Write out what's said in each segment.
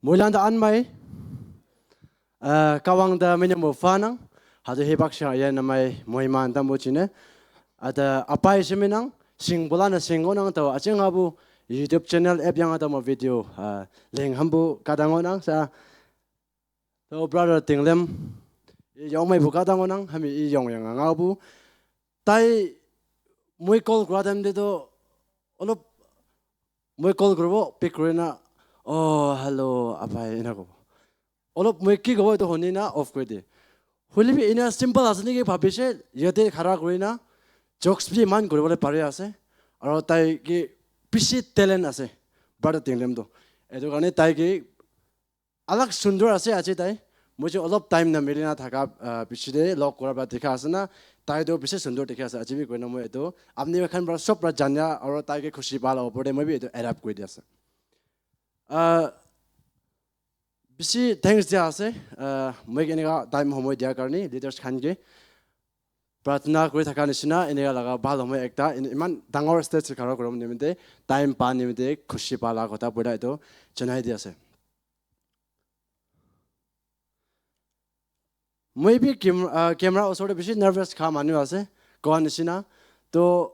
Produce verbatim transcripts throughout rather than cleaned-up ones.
Moilan da anmai, ah, kawang da mene mo fanang, hadu hebak sha ya namai moiman da mo chine, ada apai semenang, sing bolana sing ngonang to acheng abu YouTube channel app yang ada mo video, ah, leng hambu kadangonang sa, to brother tinglem, yong mai bu kadangonang, hami yong yang ngabu, tai moi call kura time de to, olop moi call kuribo, pick kuri na, "Oh, hello, apai," ena kobo. Olop moi ki kobo, etu huni na off kuri de. Hoile bi ena simple ase niki bhabise, yate khara kuri na, jokes bi iman kuribole pari ase. Aro tai ki bishi talent ase, brother Tinglem to. Etu karne tai ki alag sundur ase aji tai. Moi je olop time na mili na thaka, ah, piche de log kura pra dikha ase na, tai to bishi sundur dikhi ase aji bi koina moi etu apni khan pra sob pra janya aro tai ke khushi pa la opor de moi bi etu add up kuri di ase. Ah, bishi thanks dia ase, ah, moi ke eneka time homoi dia karne leaders khan ke. Pratna kuri thaka nishina, eneka laga bhal homoi ekta, en-, iman dangor stage te khara kuribo nimite, time pa nimite, khushi pa la kotha puila etu janai di ase. Moi bi cam-, ah, camera osor te bishi nervous kha manu ase, koa nishina. To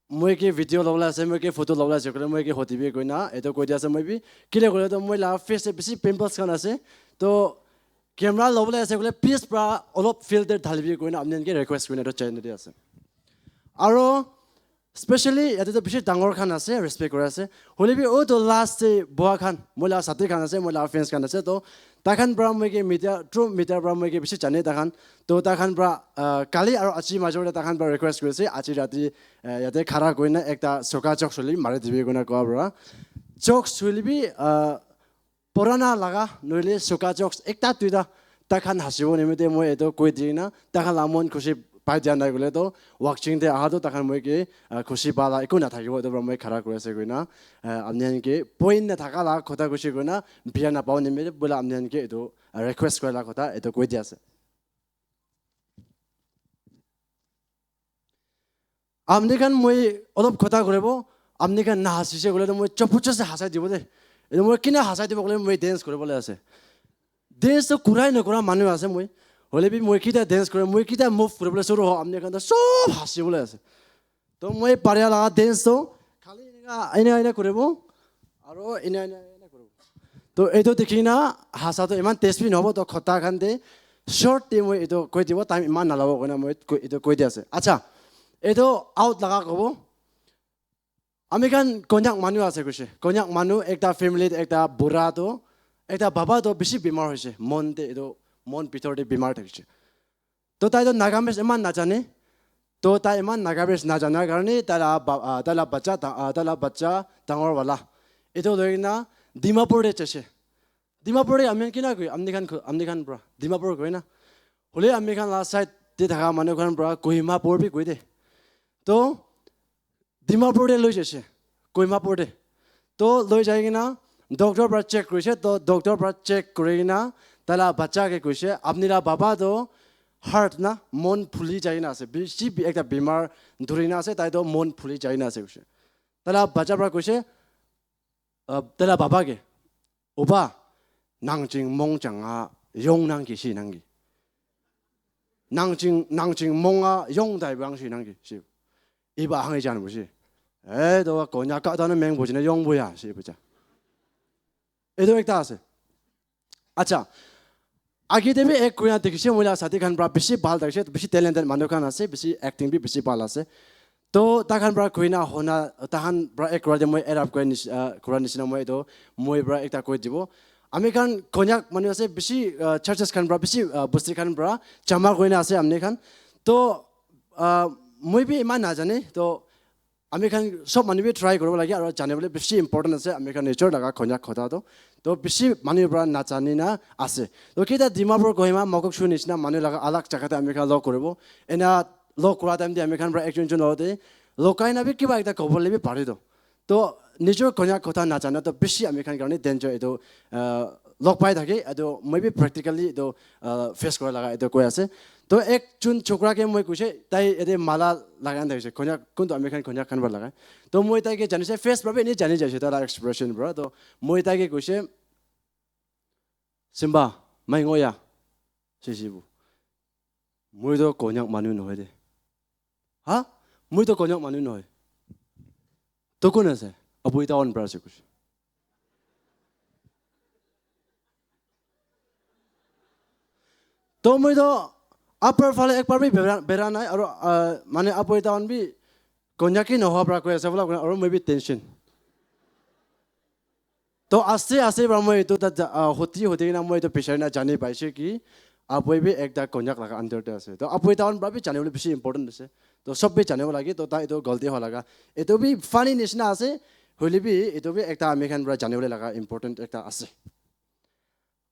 moi ke video lobole ase, moi ke photo lobole ase, koile moi ke hoti bi koina, etu koi di ase moi bi. Kile koile to moi la face te bishi pimples khan ase. To camera lobole ase koile please pra olop filter dhalibi koina apni khan ke request kurina etu channel te ase. Aro specially yate to bishi dangor khan ase, respect kuri ase. Hoile bi o to last te boa khan, moi la sati khan ase, moi la fans khan ase, to tai khan pra moi ke media, through media pra moi ke bishi jane tai khan. To tai khan pra, ah, kali aro aji major te tai khan pra request kuri ase, aji rati, eh, yate khara koina ekta soka jokes hoile bi mari dibi koina koa pra. Jokes hoile bi, ah, purana laga, nohoile suka jokes ekta duita tai khan hasibo nimite moi etu koi di na, tai khan la mon khushi pai dia nai koile to, Wakching te aha to tai khan moi ke, ah, khushi pa la eku na thakibo, etu pra moi khara kuri ase koina, ah, apni khan ke point na thaka la kotha khushi koina, bia na pao nimite, bola apni khan ke etu, ah, request kura la kotha etu koi di ase. Apni khan moi olop kotha kuribo, apni khan na hasise koile to moi chopucha se hasai dibo de. Etu moi kina hasai dibo koile moi dance kuribole ase. Dance to kurai na kura manu ase moi. Hoile bi moi kita dance kure, moi kita move kuribole suru ho, apni khan to sob hasibole ase. To moi paria laga dance to khali eneka, ena, ena kuribo. Aro ena, ena, ena kuribo. To etu dikhi na hasa to iman test bi nohobo, to khota khan te short te moi etu koi dibo, time iman nalabo koina moi koi, etu koi di ase. Acha, etu out laga kobo. Ami khan Konyak manu ase koise. Konyak manu ekta family te ekta bura to, ekta baba to bishi bimar hoise. Mon te etu, mon bitor te bimar thakise. To tai to Nagamese iman najane. To tai iman Nagamese najana karne tai la ba-, ah, tai la bacha da-, ah, tai la bacha dangor wala etu loi kena Dimapur te jaise. Dimapur te ami khan kina koi, amni khan ko-, amni khan pra Dimapur koi na. Hole ami khan la side te thaka manu khan pra Kohima pur bi koi de. To Dimapur te loi jaise, Kohima pur te. To loi jai kena doctor pra check kurise, to doctor pra check kuri kena tai la bacha ke kuise, "Apni la baba to heart na mon phuli jai kena ase, bishi bi ekta bimar dhuri kena ase, tai to mon phuli jai kena ase," kuise. Tai la bacha pra kuise, ah, tai la baba ke, "Oba, nang ching mong chang a yong nang ki si nang ki. Nang ching, nang ching mong a yong dai bang si nang ki si." Iba hang i jan bu si. Eh, to Konyak ka ta na meng bu si na yong bu ya si bu cha. Etu ekta ase. Acha. Age te bi ek kuina dekhise, moi la sati khan pra bishi bhal thakise, bishi talented manu khan ase, bishi acting bi bishi bhal ase. To tai khan pra kuina hona, tai khan pra ek kura te moi add up kura nish-, ah, kura nishina moi etu, moi pra ekta koi dibo. Ami khan Konyak manu ase, bishi, ah, churches khan pra, bishi, ah, bosti khan pra jama kurina ase amni khan. To, ah, moi bi iman najane, to ami khan sob manu bi try kuribo lage aro jane bole bishi important ase ami khan nijor laga Konyak kotha to. To bishi manu pra najani na ase. To kita Dimapur Kohima Mokokchung nishina manu laga alag jaga te ami khan log kuribo. Ena log kura time te ami khan pra ekjon ekjon logote logai na bi kiba ekta kobole bi pare to. To nijor Konyak kotha najana to bishi ami khan karne danger etu, ah, log pai thake, etu moi bi practically etu, ah, face kora laga etu koi ase. To ekjon chokra ke moi koise, tai ete mala lagai na thakise, Konyak, kuntu ami khan Konyak khan para lagai. To moi tai ke janise, face para bi eni jani jaise, tai la expression para. To moi tai ke koise, Simba, mai ngoya. Sisibu. Moi to Konyak manu nohoi de. Ha? Moi to Konyak manu nohoi. To kun ase? Aboi town pra ase kuche. To moi to upper phale ekbar bi bera, bera nai, aro, ah, mane Aboi town bi Konyak ki nohoi pra koi ase bola, aro moi bi tension. To aste aste pra moi etu ta ja-, ah, hoti hoti kena moi etu bichari na jani paise ki Aboi bi ekta Konyak laga under te ase. To Aboi town pra bi jani bole bishi important ase. To sob bi janibo lage, to tai etu galti hua laga. Etu bi funny nishina ase, hoile bi etu bi ekta ami khan pra jani bole laga important ekta ase.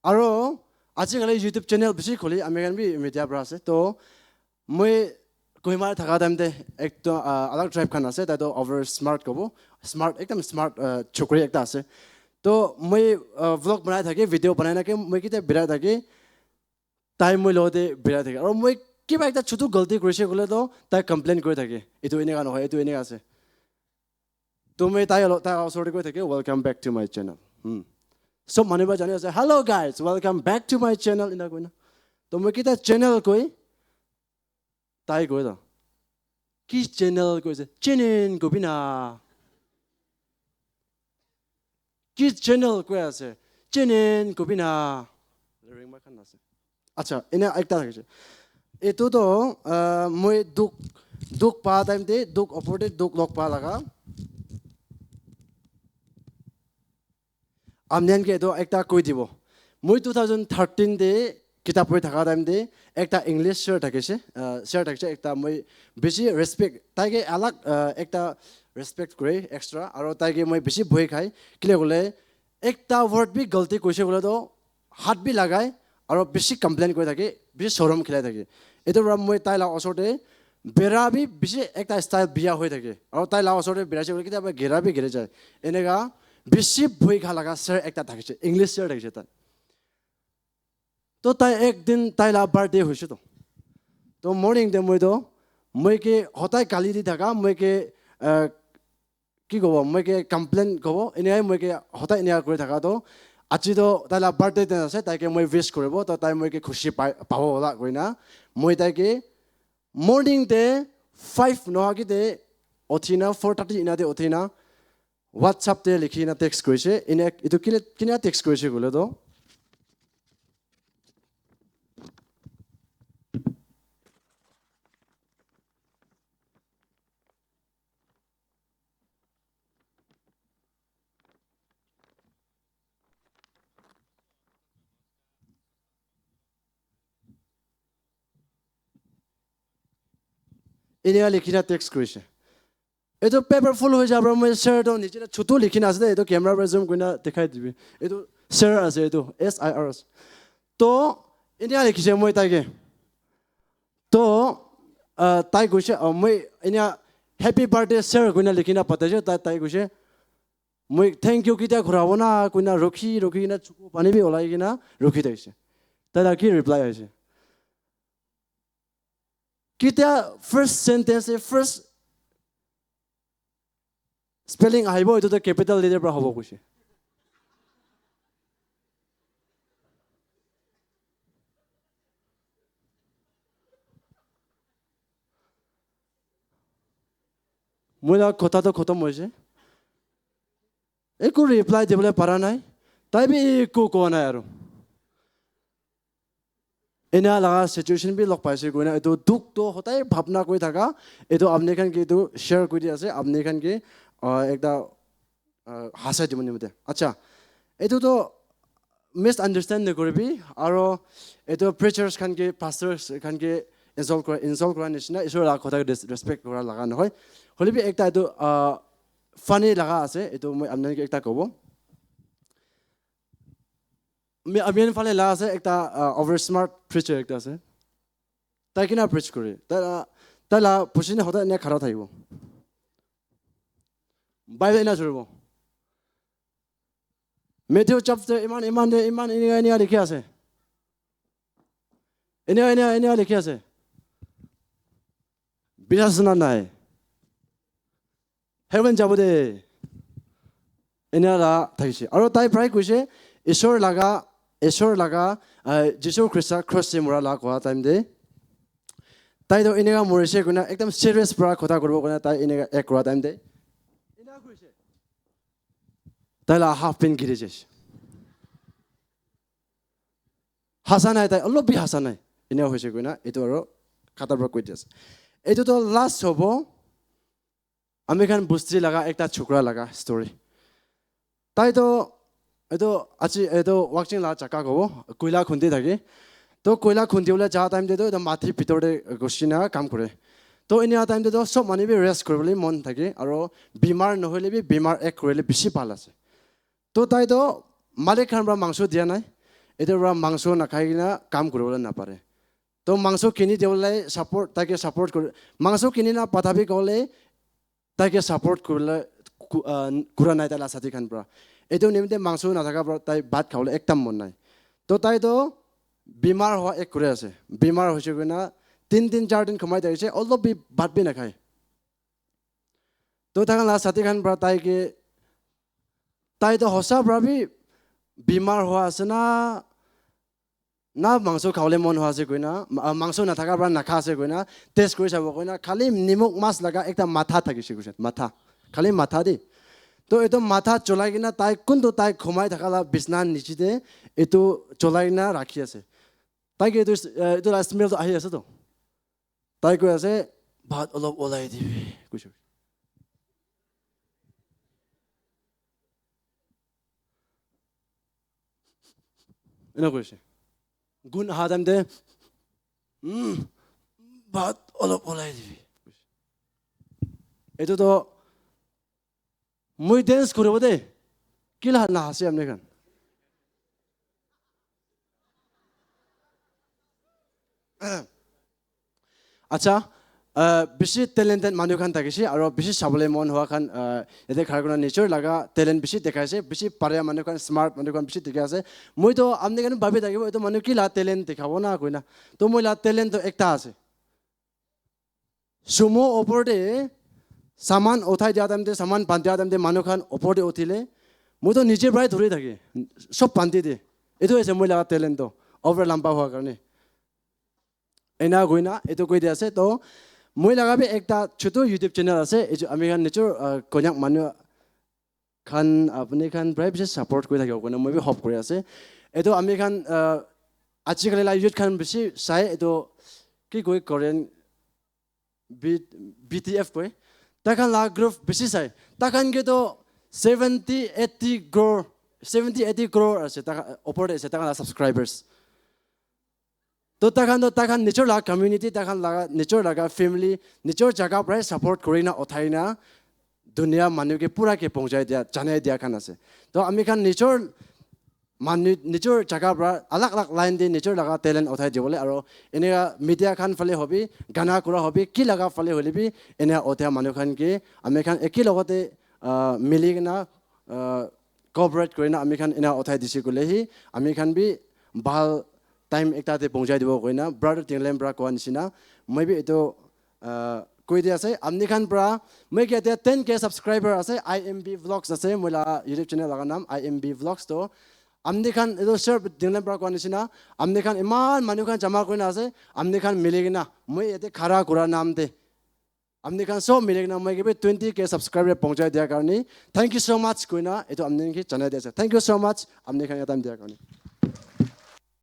Aro ajikali YouTube channel bishi khuli ami khan bi media pra ase. To moi Kohima thaka time te ekta, ah, alag tribe khan ase, tai to over smart kobo, smart, ekdam smart, ah, chokri ekta ase. To moi, ah, vlog banai thake, video banai thake, moi kitia birai thake, tai moi logote birai thake. Aro moi kiba ekta chutu galti kurise koile to tai complain kuri thake. Etu eneka nohoi, etu eneka ase. To moi tai olo-, tai osor te koi thake, "Welcome back to my channel." Hmm. Sob manu pra jani ase, "Hello guys, welcome back to my channel," ena koina. To moi kitia channel koi, tai koi to, "Ki channel?" koi ase, "Chenen kobi na." "Ki channel?" koi ase, "Chenen kobi na." Ringma khan ase. Acha, ena ekta thakise. Etu to, ah, moi duk, duk pa time te, duk opor te duk log pa laga. Amnian ke etu ekta koi dibo. Moi two thousand thirteen te kitab puri thaka time te ekta English sir thakise, ah, sir thakise ekta moi bishi respect, tai ke alag, ah, ekta respect kore extra, aro tai ke moi bishi bhoi khai, kile kole ekta word bi galti koise kole to hat bi lagai, aro bishi complain kuri thake, bishi sorom khilai thake. Etu pra moi tai la osor te bera bi bishi ekta style biya hoi thake. Aro tai la osor te bera ase koile kitia ba gira bi gira jai. Eneka bishi bhoi kha laga sir ekta thakise, English sir thakise tai. To tai ek din tai la birthday hoise to. To morning te moi to, moi ke hotai kali di thaka, moi ke, ah, ki kobo, moi ke complain kobo, enia moi ke hotai enia kuri thaka to, aji to tai la birthday din ase, tai ke moi wish kuribo, to tai moi ke khushi pai, pabo wala koina, moi tai ke morning te five noha ki te uthina, four thirty ina te uthina, WhatsApp te likhi na text koise, enia, etu kile, kina text koise koile to, Enia likhi na text koise. Etu paper full hoi jabo, moi sir to niche te chutu likhi na ase de, etu camera para zoom kuri na dikhai dibi. Etu sir ase, etu S I R ase. To, enia likhise moi tai ke. To, ah, tai koise, ah, moi enia "Happy birthday, sir," koi na likhi na pataise, tai, tai koise, "Moi thank you kitia ghurabo na," koi na rukhi, rukhi kena chuku pani bi olai kena rukhi thakise. Tai la ki reply aise? Kitia first sentence te first spelling ahibo, etu to capital letter para hobo koise. Moi la kotha to khotom hoise. Eku reply dibole para nai. Tai bi eku koa nai aru. Ena laga situation bi log paise koina, etu dukh to hotai bhabna kuri thaka, etu apni khan ke etu share kuri di ase, apni khan ke, ah, ekta, ah, hasai dibo nimite. Acha, etu to misunderstand nakuribi, aro etu preachers khan ke, pastors khan ke insult kura, insult kura nishina, Isor laga kotha ke dis-, respect kura laga nohoi. Hoile bi ekta etu, ah, funny laga ase, etu moi apni khan ke ekta kobo. Mi-, ami khan phale la ase, ekta, ah, over smart preacher ekta ase. Tai kina preach kore. Tai la, tai la position hoda ena khara thaibo. Bible ena churibo. Matthew chapter iman, iman de, iman ena, ena likhi ase. Ena, ena, ena likhi ase. Bisas na nai. Heaven jabo de. Ena la thakise. Aro tai pray koise, Isor laga Ishwar laga, uh, Jisu Krista cross te mura la koa time te, tai to eneka morise koina ekdam serious pra kotha kuribo koina tai eneka act kura time te, eneka kurise. Tai la half pant giri jais. Hasa nai tai, olop bi hasa nai. Eneka hoise koina etu aro khata pra koi di ase. Etu to last hobo. Ami khan busti laga ekta chokra laga story. Tai to etu achi etu Wakching la jaka kobo, koila khundi thaki. To koila khundi bole ja time te to etu mati bitor te ghusi na kam kore. To eneka time te to sob manu bi rest kuribole mon thake aro bimar nohoile bi bimar act kurile bishi bhal ase. To tai to malik khan pra mangso dia nai. Etu pra mangso nakhai kena kam kuribole napare. To mangso kini dibole support, taike support kuri, mangso kini na patha bi kole taike support kuribole ku-, ah, kura nai tai la sati khan pra. Etu nimite mangso nathaka pra tai bhat khabole ekdam mon nai. To tai to bimar hoa act kuri ase. Bimar hoise koina tin din char din khumai thakise, olop bi bhat bi nakhai. To tai khan la sati khan pra tai ke, tai to hosa pra bi bimar hoa ase na, na mangso khabole mon hoa ase koina, ma-, mangso nathaka pra nakha ase koina, test kuri sabo koina, khali nimok mas laga ekta matha thakise koise, matha. Khali matha de. To etu matha cholai kena tai kuntu tai khumai thaka la bisna niche te etu cholai kena rakhi ase. Tai ke etu, eh, etu la smell to ahi ase to. Tai koi ase, "Bhat olop olai dibi," koise. Ena koise. Gun aha time te, "Mm, bhat olop olai dibi." Etu to moi dance kuribo de. Kila na hasi amne khan. Acha, uh, bishi talented manu khan thakise aro bishi sabole mon hua khan, uh, yate khara kurina nature laga talent bishi dekhaise, bishi paria manu khan, smart manu khan bishi dikhi ase. Moi to amne khan bhabi thakibo, etu manu ki la talent dekhabo na koina. To moi la talent to ekta ase. Sumo opor te saman uthai dia time te, saman bandi dia time te manu khan opor te uthile, moi to niche prai dhuri thake, sob bandi de. Etu ase moi laga talent to, over lamba hua karne. Ena koina, etu koi dia ase to, moi laga bi ekta chutu YouTube channel ase, etu ami khan nature, uh, Konyak manu khan, apni khan prai bishi support kuri thakibo koina moi bi hope kuri ase. Etu ami khan, uh, ajikali la youth khan bishi sai, etu ki koi Korean B-, B T F koi. Tai khan la group bishi sai. Tai khan ke to seventy, eighty crore, seventy, eighty crore ase, tai khan, opor te ase, tai khan la subscribers. To tai khan to tai khan nijor laga community, tai khan laga nijor laga family, nijor jaga para support kuri na uthai na dunia manu ke pura ke pohonchai dia, janai dia khan ase. To ami khan nijor manu, nijor jaga para alag alag line te nijor laga talent uthai dibole, aro eneka media khan phale hobi, gana kura hobi, ki laga phale hoile bi, eneka uthai manu khan ke ami khan eki logote, ah, mili kena, ah, cooperate kuri na ami khan ena uthai dise koile hi, ami khan bi bhal time ekta te pohonchai dibo koina, brother Tinglam para koa nishina, moi bi etu, ah, koi di ase, amni khan para, moi ke etia ten K subscriber ase, I M B Vlogs ase, moi la YouTube channel laga naam I M B Vlogs to, amni khan etu sir Tinglam para koa nishina, amni khan iman manu khan jama kuri na ase, amni khan mili kena, moi yate khara kura naam te, amni khan sob mili kena moi ke bi twenty K subscriber pohonchai dia karne, thank you so much koina, etu amni ke janai di ase. Thank you so much, amni khan ya time dia karne.